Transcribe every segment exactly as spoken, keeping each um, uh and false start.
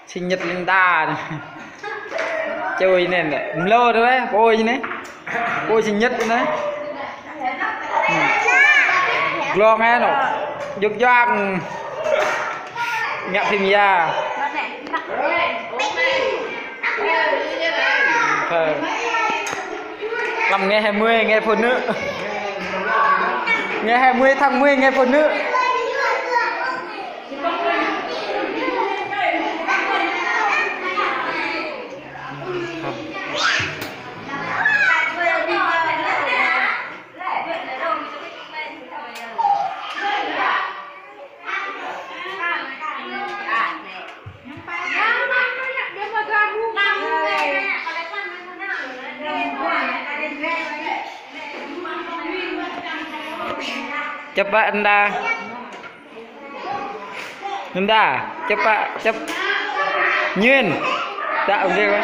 Sinh nhật Linda. Chơi nè, mlô thôi đấy, bôi nè. Bôi sinh nhật nè. Glông nè, nó. Duk duk. Ngă phim ya. Thơ. Lăm ngày hai mươi, ngày phụ nữ. Ngày hai mươi tháng mười, ngày phụ nữ. Chụp Pak Enda. Enda, chụp Pak, chụp. Nyên. Đă ông kia.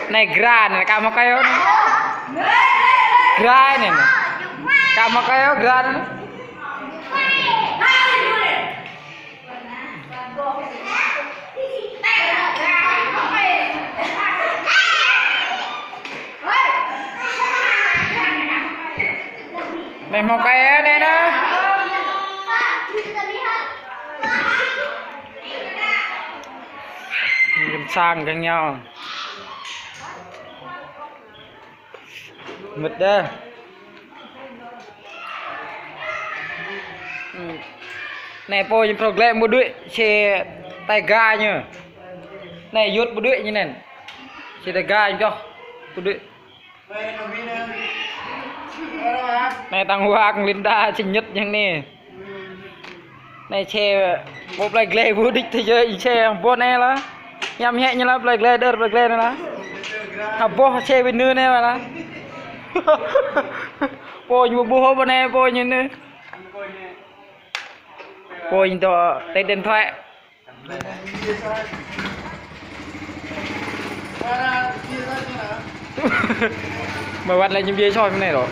Anai gra anai, kâo mă kơ anai. Gra anai. Kâo mă kơ gra anai. Anai hmâo kơ anai nă. Gơ̆n sang kơ ñu. Mĭt đah. Anai pô ñu phrâo glĕ ƀu đuaĭ, sĭ tơlơi ga ñu. Anai yut ƀu đuaĭ ñu anai. Sĭ tơlơi ga ñu čoh ƀu đuaĭ. Anai tăng wak Linda sinh nhật ñu anai. Anai sĭ ƀu plei gleh ƀu đĭ tơ jơ sĭ ƀu anai lah. Ñăm hĕ ñu lah plei gleh đơr plei gleh anai lah. Hơboh sĭ ƀing ñu anai lah. Pô ñu ƀu ƀuh ƀu anai pô ñu anai. Pô ñu dŏ tĕ điện thoại. Mă wăt lĕ ñu bia soi mơ̆n anai lŏ.